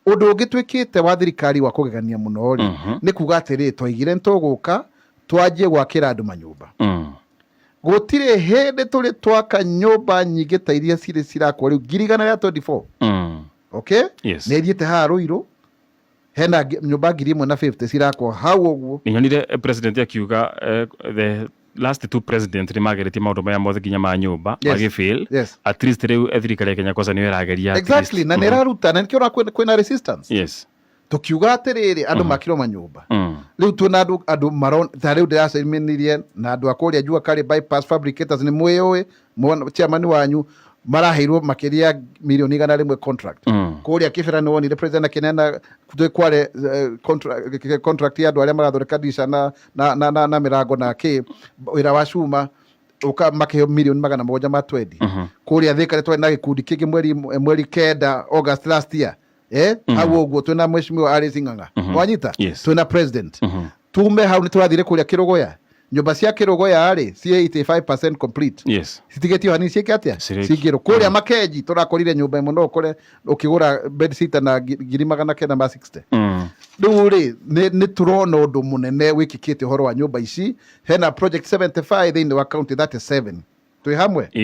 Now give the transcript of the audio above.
Ũndũ ũngĩ twĩkĩte wa thirikari wa kũgegania mũno rĩ, nĩ kuga atĩrĩ, twaigire nĩ tũgũka twanjie gwakĩra andũ manyũmba. Gũtirĩ hĩndĩ tũrĩ twaka nyũmba nyingĩ ta iria cirĩ cirakwo rĩu, 124,000. Okay. Nĩ ithiĩte haha Rũirũ, hena nyũmba 1,050 cirakwo hau ũguo. Nĩnyonire president akiuga the last two president nĩ mageretie maũndũ maya mothe nginya ma nyũmba, magĩfail. At least rĩu thirikari ya Kenya Kwanza nĩyo ĩrageria at Exactly, na nĩ ĩraruta, na nĩkĩo ũrona kwĩna resistance. Tũkiuga atĩrĩrĩ, andũ makirwo manyũmba. Rĩu twĩna andũ maron ta rĩu ndĩracemanirie na andũ a kũrĩa Jua Kali Bypass Fabricators, nĩ mwĩũĩ chairman wanyu, maraheirwo makĩria ya mirioni 100 contract. Kũrĩa Kĩbĩra nĩ wonire president akĩneana twĩ Kware contract ya andũ arĩa marathondeka ndica na mĩrango na kĩ wĩra wa cuma ũka makĩheo mirioni 720. Kũrĩa Thĩka nĩ twarĩ na gĩkundi kĩngĩ mweri 9 August last year, hau ũguo twĩna Mheshimiwa Alice Ng'ang'a. Wanyita? Yes. Twĩna president. Tume hau nĩ tũrathire kũrĩa Kĩrũgũya. Nyũmba cia Kĩrũgũya rĩ, ciĩ 85% complete. Citigĩtio hanini ciĩke atĩa? Cirĩki. Cingĩrwo kũrĩa Makenji. Tũrakorire nyũmba ĩmwe no ũkore ũkĩgũra bed sitter na 960,000. Rĩu rĩ, nĩ tũrona ũndũ mũnene wĩkĩkĩte ũhoro wa nyũmba ici. Hena project 75 thĩinĩ wa county 37. Twĩ hamwe.